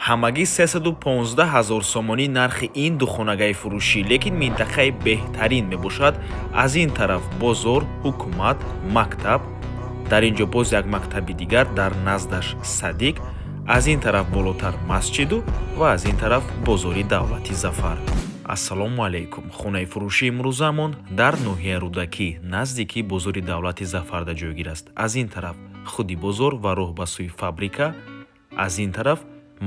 Ҳамагӣ 315 ҳазор сомонӣ нархи ин духонагаи фурӯшӣ, лекин минтақаи беҳтарин мебошад. Аз ин тараф бозор, ҳукумат, мактаб, дар ин ҷо боз як мактаби дигар, дар наздаш садик, аз ин тараф болотар масҷиду ва аз ин тараф бозори давлати Зафар. Ассалому алайкум! Хонаи фурӯшии имрӯзаамон дар ноҳияи Рӯдакӣ, наздики бозори давлати Зафарда ҷойгир аст. Аз ин тараф худи бозор ва роҳ ба сӯи фабрика, аз ин тараф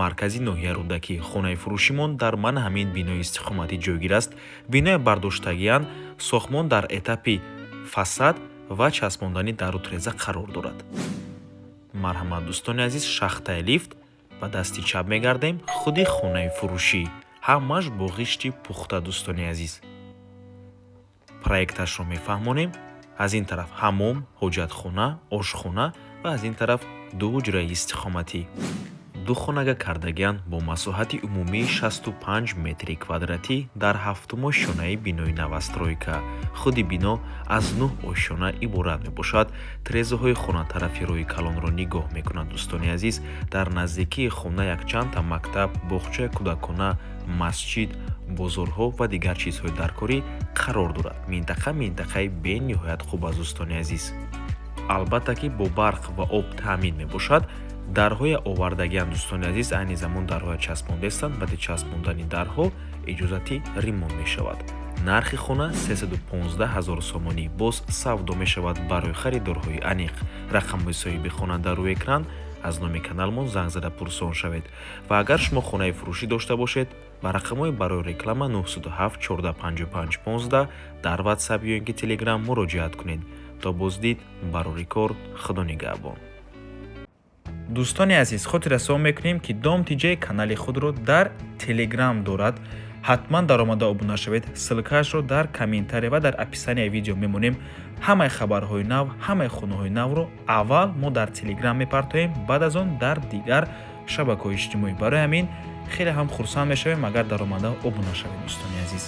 маркази ноҳияи Рӯдакӣ. Хонаи фурӯшимон дар мана ҳамин бинои истиқоматӣ ҷойгир аст. Бинои бардоштагиан, сохтмон дар этапи фасад ва часпондани дару треза қарор дорад. Марҳамат, дӯстони азиз, шахтаи лифт, ба дасти чап мегардем, худи хонаи фурӯшӣ, ҳамаш бо ғишти пухта. Дӯстони азиз, проекташро мефаҳмонем. Аз ин тараф ҳаммом, ҳоҷатхона, ошхона ва аз ин тараф ду ҳуҷраи истиқоматӣ. Ду хонага кардагиан бо масоҳати умумии 65 метри квадратӣ дар ҳафтум ошёнаи бинои новостройка. Худи бино аз нӯҳ ошёна иборат мебошад. Трезаҳои хона тарафи роҳи калонро нигоҳ мекунад. Дӯстони азиз, дар наздикии хона якчандта мактаб, боғчаи кӯдакона, масҷид, бозорҳо ва дигар чизҳои даркорӣ қарор дорад. Минтақа минтақаи бениҳоят хуб аст, дӯстони азиз. Албатта ки бо барқ ва об таъмин мебошад. Дарҳоя овардагианд, дӯстони азиз, айни замон дарҳоя часпондаистанд. Баъди часпондани дарҳо иҷозати ремонт мешавад. Нархи хона 315 ҳазор сомонӣ, боз савдо мешавад барои харидорҳои аниқ. Рақамҳои соҳиби хона дар рӯи экран, аз номи каналмон занг зада пурсон шавед. Ва агар шумо хонаи фурӯшӣ дошта бошед, ба рақамҳои барои реклама 907 14 55 15 дар WhatsApp ё ин ки Telegram муроҷиат кунед. То боздид, барори кор, Худо нигаҳбон. Дӯстони азиз, хотиррасон мекунем, ки Дом Тиҷай канали худро дар Телеграм дорад. Ҳатман даромада обуна шавед. Ссылкаашро дар комментария ва дар описанияи видео мемонем. Ҳамаи хабарҳои нав, ҳамаи хонаҳои навро аввал мо дар Телеграм мепартоем, баъд аз он дар дигар шабакаҳои иҷтимоӣ. Барои ҳамин хеле ҳам хурсанд мешавем, агар даромада обуна шавед, дӯстони азиз.